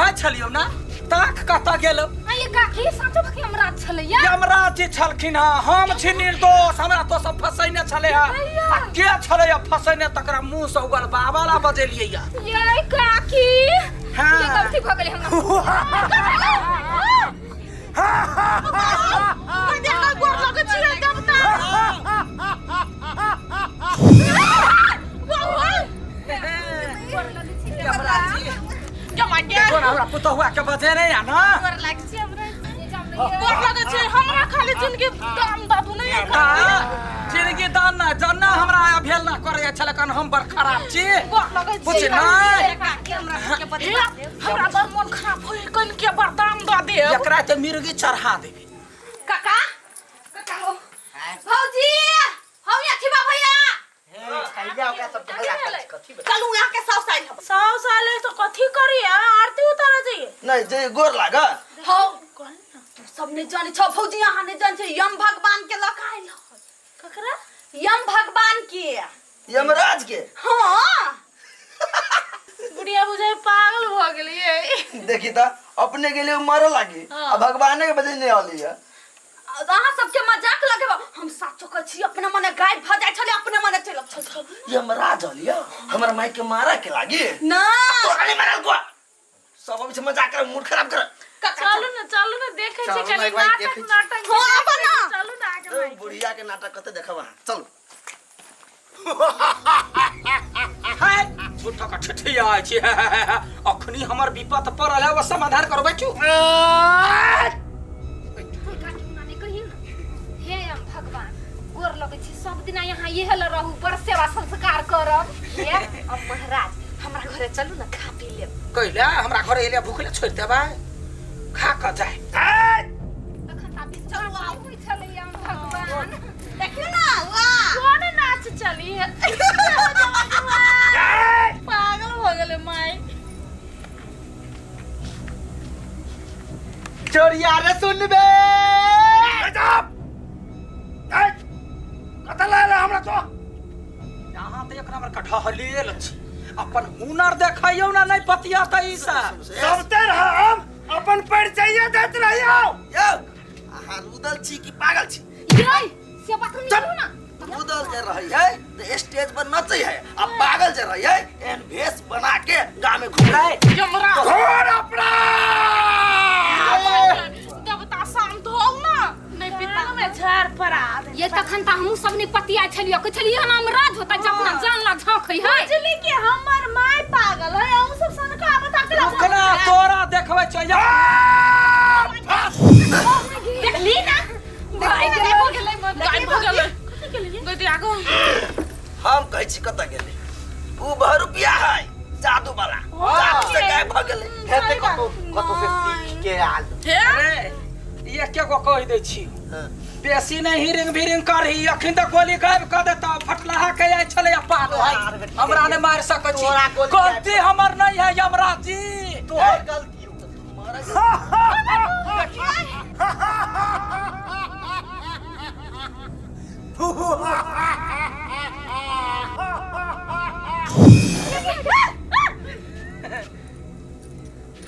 कहै छलियौ ना ताक कतऽ गेलौ आ ये काकी साँचो के यमराज छलैया यमराज जी छलखिन हँ हम छी निर्दोष हमरा तो सब फसैने छलै हँ आ के छलै हँ फसैने तकरा मुँह से उगल बाबा ला बजेलियै या ये काकी हाँ। ये गलती भऽ गेलै हमरा गोर लगै छियै देवता यमराज जी देखो ना हमरा पुतहुआ के बजेने या ना गोर लागै छै हमरा गोर लगै छै हमरा खाली जिंदगी दान दादू नहीं हाँ, जिंदगी दान ना जन्ना हमरा भेल ना करे छलै कन हम बड़ खराब छी गोर लगै छै बुझ नहि हमरा बड़ मन खराब होय कन के बरदान दऽ देब एकरा ते मिर्गी चढ़ा देबी काका काका हो भौजी हौ अथी बा भैया चलू यहाँ के 100 साल हम 100 साल है तो कथी करी आरती उतारे जाइए नहीं जे गोर लाग हौ तू सब नहीं जाने छौ भौजी यहाँ नहीं जाने छौ यम भगवान के लऽ के आयल हौ। ककरा यम भगवान के यमराज के हाँ बुढ़िया बुझाइ पागल भऽ गेलियै देखी त अपने के लिए मरे लागी आ भगवाने के बजे नहीं आली है अहाँ सबके मजाक लगे हम साचो कहै छी अपने मने गायब भऽ जाइ छलै अपने मने चलि अबै छलै यमराज आली है हमरा माई के मारा के लागी ना तोरा नहीं मारल को सब अभी से मजाक कर मूड खराब कर काका चलू ना चलू ना देखै छी चलू ना, कनी एक बार नाटक देखै छी। नाटक हाँ, आबऽ ना। चलू ना आगे ए, बुढ़िया के नाटक कते देखब अहाँ चलू हाय झूठा का ठिठिया छी अखनी हमर विपत पड़ल है वो समाधान करो बैठू काकी हुना नहि कहियौ ने हे हम भगवान गोर लगै छी सब दिना यहाँ इहे लए रहू बड़ सेवा संस्कार करब हे अब महाराज हमरा घरे चलू ना खा पी लेब कैला हमरा घरे एले भूखले छोड़ देबै खा कऽ जाय तखन तऽ विश्वास नहि होइ छलैया हम भगवान देखियौ ना वाह कोन नाच चली पागल भऽ गेलै माय चोरिया रे सुनबे कतऽ लायल हमरा तो यहाँ तऽ एक नंबर का ढहलेल छी अपन हुनर देखैयौ ना नहीं पतिया तऽ ई सब सबते हम अपन परिचय दैत रहियौ यौ अहाँ रुदल छी कि पागल छी यै से बात नहीं करू ना रुदल जे रही है तो स्टेज पर नचै है आ पागल जे रही है एहन भेष बना के गाँव में घूमै यमरा घोर अपराध देवता शांत हो ना नहीं पिता में झाड़ पड़ा दे ये तखन तऽ हमहूँ सब नहीं पतिया छलियै कहै छलियै हम राज होता जे अपना जान ला झाँकै है बुझली कि हमर माय पागल है अहूँ सब सनका बता के रुकना तोरा देखबै छै या देखली ना भाई गेलै गायब भऽ गेलै गई आगो हम कहै छी कतऽ गेलै उ बहरूपिया है जादू वाला जादू से गायब भऽ गेलै हेतै कतौ कतौ से सीख के आयल अरे ये के गो कहि दै छी बेसी नहीं हिरिंग बिरिंग करही अखन तऽ गोली गायब कऽ देता फटलाहा के आइ छलै पागल है हमरा नहि मारि सकै छी तोरा गोली गायब- गलती हमर नहीं है यमराज जी तोहर गलती हो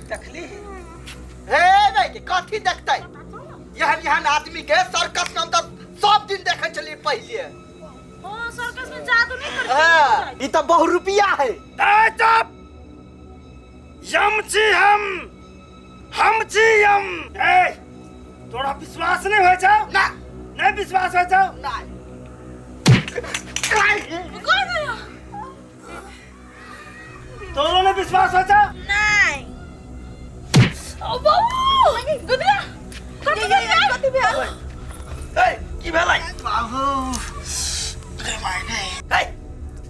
देखली हे भाई कथी देखतै एहन एहन आदमी के सर्कस में हम तऽ सब दिन देखै छलियै पहिले ओ सर्कस में जादू नहीं करते हाँ ई तऽ बहुरुपिया है ए चुप यम छी हम छी यम ए तोरा विश्वास नहीं होइ छौ ना नहीं विश्वास होइ छौ नहीं तोरो नहीं विश्वास होइ छौ नहीं ओ बाबू गुदिया कथी भेल कथी भेल ए की भेलै बाबू ए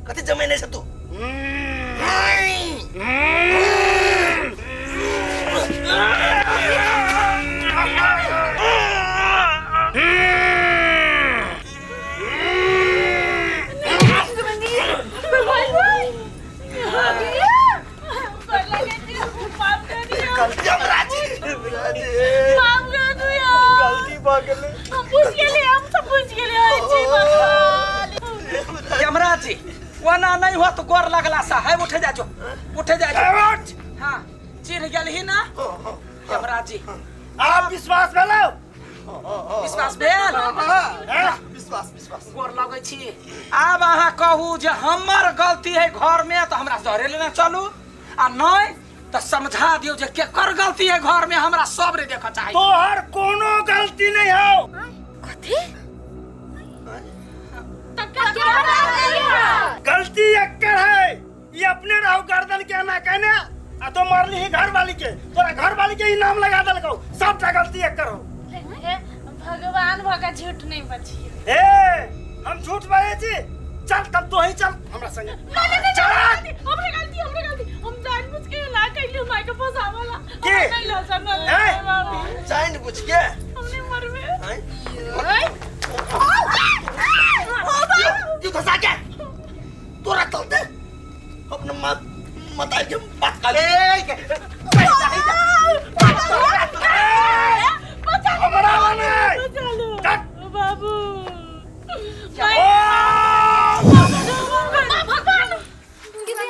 कथी जमेने छ तू गलती हमरा छी गलती भऽ गेलै यमराज जी ओना नहीं हो तो गोर लगला सा है उठे जा जो उठे जा जो ए, उठ हाँ चिन्ह गेलही ना यमराज जी आप विश्वास भेलो विश्वास भेल हैं? विश्वास विश्वास गोर लगै छी आब अहाँ कहू जे हमर गलती है घर में तऽ हमरा जरे लेने चलू आ नहि तऽ समझा दियौ जे केकर गलती है घर में हमरा सब रे देखऽ चाही तोहर कोनो गलती नहीं हो कथी गलती एकर है ये अपने रहो गर्दन के ना कहने आ तो मारली ही घर वाली के तोरा घर वाली के ही नाम लगा देलकौ सबटा गलती एकर हो हे भगवान भगा झूठ नहीं बचिए ए हम झूठ बाजे छी चल तब तो ही चल हमरा संगे चल हमरे गलती हमरे गलती हम जानबूझ के ला कैली माई के फसावला के? नहीं ला सकल ए? जान बुझ के हमने मरबे हैं? You धसा के तोरा चलते अपने माँ मताई के बात कर ए के पैसा ही जा। हमरा वाले बचा लो बाबू ओ भगवान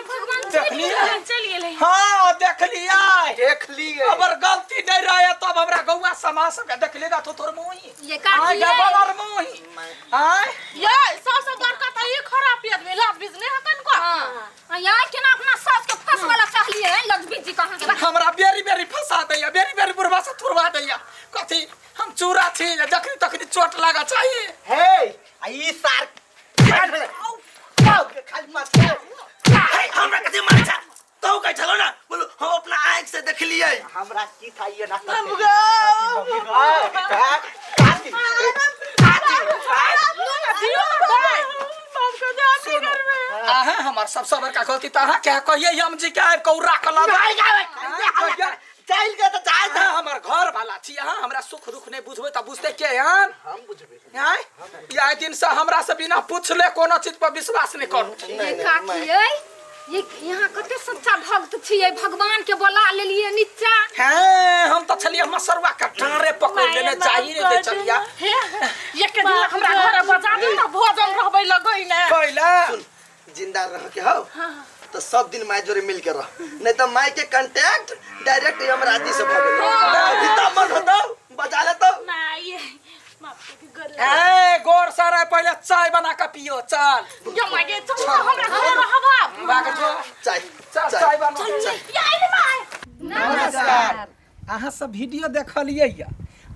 भगवान देखलियै चल गेलै हाँ देखलियै देख लिए अगर गलती नहीं रहे तब हमरा गौआ समाज सबके देखलेगा तो तोर मुही ये काकी आय ये। गबनर मुही आय ये सबसे बड़का त ई खराब आदमी लाभ बिजने हकन को हाँ यहाँ केना अपना सास के फंसवाला चाहलिए लक्ष्मी जी कहाँ के हमरा बेरी बेरी फंसा दैया बेरी बेरी बुढ़वा से थुरवा दैया कथी हम चूरा छी जे जखनी तखनी चोट लागऽ चाहिए हे आ ई सार खाली मत हे, हमरा कथी मारै छा तू कहै छलो ना बोलो हम अपना आँख से देखलियै हमरा की था ये ना अहाँ हमर सबसँ बड़का गलती तऽ अहाँ क्या कहियै हम जी के आबि कऽ उड़ा कऽ लऽ चल के तो जाय अहाँ हमर घर वाला छी अहाँ हमरा सुख दुख नहि बुझबै तऽ बुझतै के हन हम बुझबे आँय ई आइ दिन से हमरा से बिना पूछले कोनो चीज पर विश्वास नहि करू ये काकी ये ये यहाँ कते सच्चा भक्त छियै भगवान के बोला लेलिए नीचा हैं हम तऽ छलियै मसरुआ के डाँरे पकड़ि लेने जाही नहि दै छलियै हे एक दिन हमरा घर बजा दी त भोजन रहबै लगै ने कैला सुन जिंदा रह के हो तो सब दिन माई जोरे मिल के रह नहीं तो माई के कांटेक्ट डायरेक्ट यमराज से भ गेल अभी तो मन होतो बजा लेतो ना ये माफ के गल ए गोर सारा पहिले चाय बना के पियो चल यो मागे चल हमरा घर रहबा भाग जो चाय चल चाय बना ये आइले माय नमस्कार अहाँ सब वीडियो देखलियै यऽ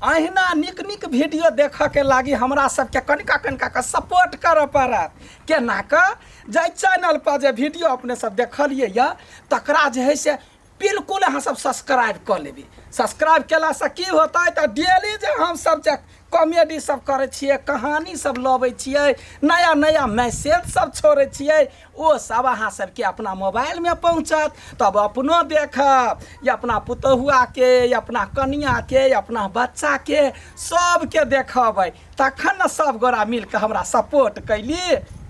अहिना नीक नीक वीडियो देखऽके लागी हमरा सबके कनिका कनिका कऽ सपोर्ट करऽ पड़त केना कऽ जाहि चैनलपर जे वीडियो अपने सब देखलियै यऽ तकरा जे हइ से बिल्कुल अहाँ सब सब्सक्राइब कऽ लेबै सब्सक्राइब केलासँ की होतै तऽ डेली जे हमसब जे कॉमेडी सब करै छियै कहानी सब लबै छियै नया नया मैसेज सब छोड़ै छियै ओ सब अहाँ सबके अपना मोबाइलमे पहुँचत तब अपनो देखब या अपना पुतहुआके या अपना कनिआके या अपना बच्चाके सबके देखबै तखन ने सब गोरा मिलके हमरा सपोर्ट कैली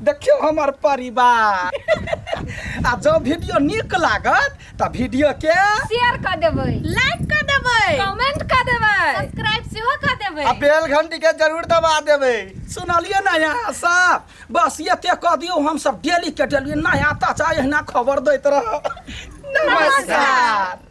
देखियौ हमर परिवार आ जँ वीडियो नीक लागत तऽ वीडियोके शेयर कर देबै लाइक कर देबै कमेंट कर देबै सब्सक्राइब सेहो कर देबै आ बेल घंटी के जरूर दबा देबै सुनलियै ने यहाँ सब बस एते कऽ दियौ हमसब डेलीके डेली नया ताजा एहिना खबर दैत रहब नमस्कार।